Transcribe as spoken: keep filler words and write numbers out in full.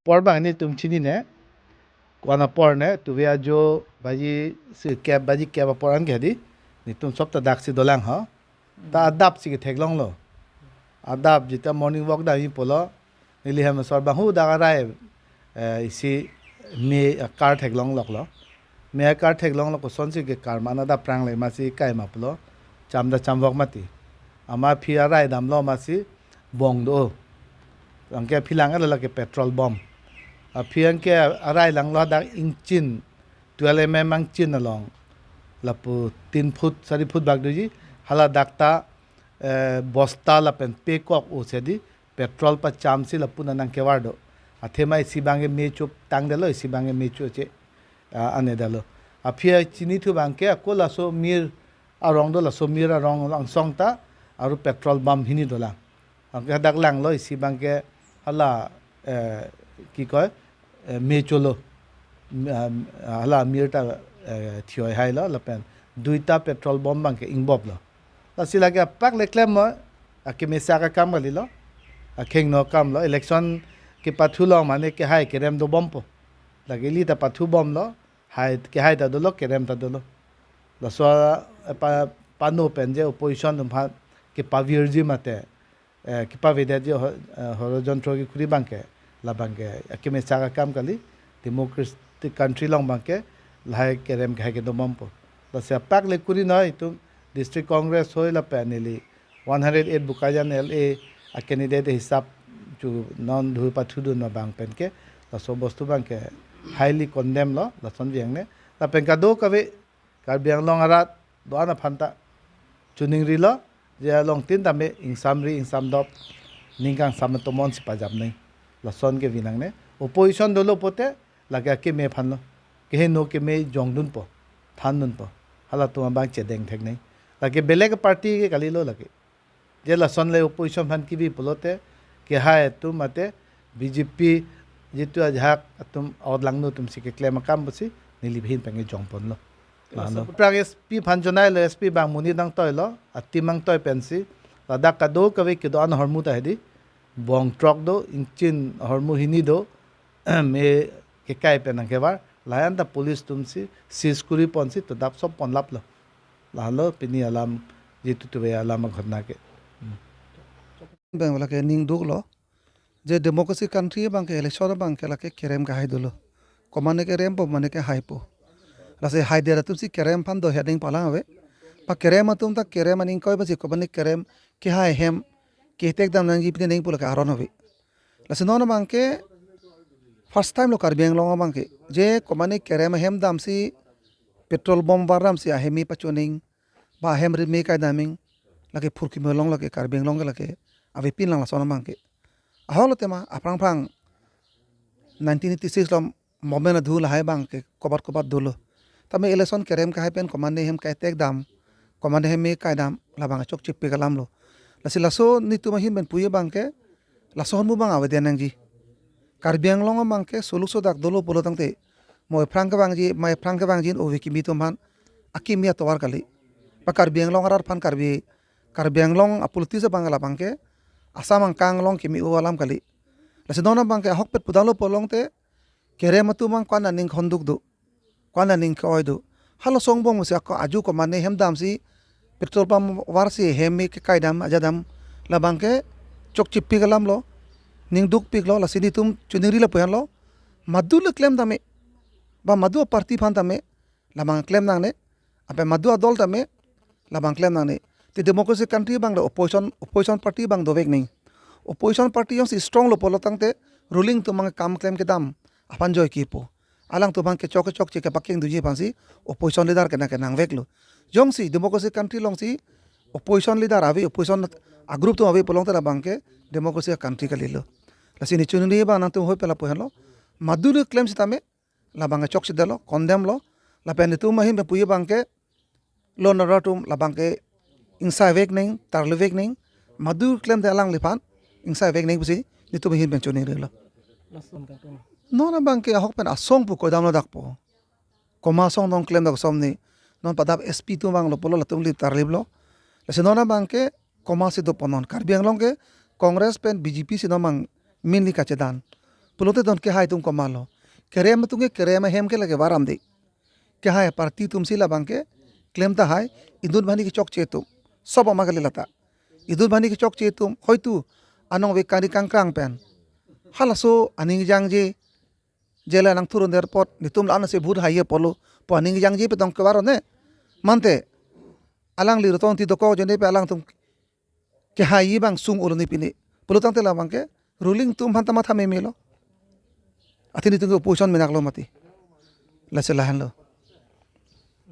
Apor abang netum chinine. Ko-an apor ne, tuve ajo baji si kep, baji kep apor an ke hadi. Netum sop ta daksi dolang ho. Ta adap si ketheklonglo. Adap jita morning walk damji pulo. Neli hem asor abang hu dak arai, eh, isi me, eh, car theklongloklo. Me car theklonglo, kosonsi ke car mana adap prangle, masi kai ma pulo. Cham ta cham vok mati. Amat aphi arai damlo, masi bong do. Anke aphi lang ala lake petrol bomb. Aphi anke arai langlo dak ingchin, twelve M M ingchin along. Lapu tin foot, sari foot bak doji. Hala dak ta, eh, bosta lapen pekok o sedi petrol pachamsi lapu nang kevar do. Athema isi abang ke me chotangdetlo, isi abang ke me choche, ah, anedetlo. Aphi chinithu abang ke ako laso mir arong do, laso mir arong angsong ta aru petrol bomb hini dolang. Anke dak langlo isi abang ke hala, eh, ki koi, eh, me cholo. M-, ah, hala mir ta, eh, thioi hailo lapen duita petrol bomb abang ke ingboplo. Lasi lake apak le klem mo, akemesa akam kalilo, akhengno akam lo, election kepathu long mane kehai kerem dobompo. Lake ili ta pathu bomlo, hai, kehai ta dolo, kerem ta dolo. Laso, eh, pa, pano pen je opposition atum aphan kepavirji mate, eh, kepavedetji ho-, eh, Horojontro Kekhuri abang ke, labang ke akemesa akam kali, democratic country along abang ke lahai kerem kehai ke dobompo. Lasi apak le kuri noi itum District Congress hoi lapen neli one hundred eight Bokajan L A a candidate hisap chu non dhu pathudun abang pen ke laso bostu abang ke highly condemn lo, lason vang ne. Lapen kadokave Karbi Anglong arat do-an aphan ta choningrilo, je along tin tame ingsamri ingsamdop, ning kangsam tomon si pajapnoi. Lason ke vinang ne. Opposition dolo pote, lake akeme aphan lo. Keheno keme jongdunpo, thandunpo. Halatum abang chedeng theknoi. Lake belek party ke kalilo lake. Je lason le opposition aphan kebi pulote, kehai atum mate B J P jitu ajahak atum out langno atum si keklem akam pusi neli ahin pen ke jongponlo. Laso lano. Prang S P aphan chonailo, S P abang monit nangtoilo, atim nangtoi pensi, ladak kadokave kedo-an ahormu ta hedi, bong throk do, ingchin ahormu hini do, me kekai pen nang kevar, layan ta police atum si, seize kuri ponsi, todap sop ponlaplo. Lahelo pini alam, jitu tuve alam aghotna ke. Bang lake ning duklo. Je democracy country abang ke election abang ke lake kerem kehai dolo. Komane kerempo, mane kehaipo. Lasi haidet atum si kerem aphan do heading palang ave. Pakerem atum ta kerem aning koi basi komane kerem kehai hem ketek dam nangji pine neng pu lake aron ave. Lasi non abang ke first time lo Karbi Anglong abang ke. Je komane kerem ahem damsi petrol bomb var damsi ahem me pachoning, ba ahem ri me kai daming, lake phurkimo along lake Karbi Anglong ke lake avepin lang lason abang ke. Ahok lo tema, aphrang phrang nineteen eighty six lo movement adhu lahai abang ke kobat kobat dolo. Tame election kerem kehai pen komane hem ketek dam, komane hem me kai dam, labang chokche pik alam lo. Lasi laso netum ahin pen puye abang ke, laso ahormu abang avedet nangji. Karbi Anglong abang ke soluk sodak dolo pulo tangte, mo ephrang kevangji, mo ephrang kevangji ove kimi atum aphan, akimi atovar kali. Pa Karbi Anglong arat aphan Karbi, Karbi Anglong a-politics abang labang ke, Assam angkang along kimi-o alam kali. Lasi non abang ke ahokpet pudamlo pulo tangte, kerem atum abang ko-an aning khonduk do, ko-an aning ke-oi do. Halaso angbong si ako aju komane hem damsi petrol pump varsi hem me kekai dam, aja dam, labang ke chokche pik alam lo, ning duk pik lo. Lasi netum choningri lapu henlo, madu le klem tame, ba madu a-party aphan tame, labang klem nangne, ape madu adol tame, labang klem nangne. Te democracy country abang le opposition, opposition party abang dovek neng. Opposition party jongsi strong lo pulo tangte, ruling atum abang kam klem kedam aphan joike po. Alangtum abang kechok kechokche kepakeng dunji aphansi opposition leader kena kenang veklo. Jongsi democracy country alongsi opposition leader ave, opposition a-group atum ave pulo tangte labang ke democracy country kalilo. Lasi ne choningri abang nangtum hoi pen lapu henlo, madu le klem sitame, labang ke chokche detlo, condemn lo, lapen netum ahin pen puye abang ke, law and order atum labang ke ingsai vek neng, tarli vek neng, madu klemde alangliphan ingsai vek neng pusi netum ahin pen choningrilo. Non abang ke ahok pen asong pu kodam lo dakpo. Komat asong nong klem dak som ni, non padap S P atum vanglo pulo latum le tarliplo. Lasi non abang ke komatsi dopo non. Karbi Anglong ke Congress pen B J P si non abang mainly kachedan. Pulote don kehai atum komatlo? Kerem atum ke kerem ahem ke lake varam de. Kehai party atum si labang ke klem tahai, inut bani kechokche atum. Sob ama kali lata. Inut bani kechokche atum hoitu anong ve kari kangkrang pen, halaso aning jangje, jela nang thurun der apot, netum la-an si vote hai apotlo pu aning jangje pen tong kevar-o ne. Mante alangli rotong ti dokok jone pe alangtum kehai abang sung olo ne pine. Pulotangte labang ke ruling atum aphan ta matha memelo. Athe netum ke opposition menaklo mati. Lasi lahenlo.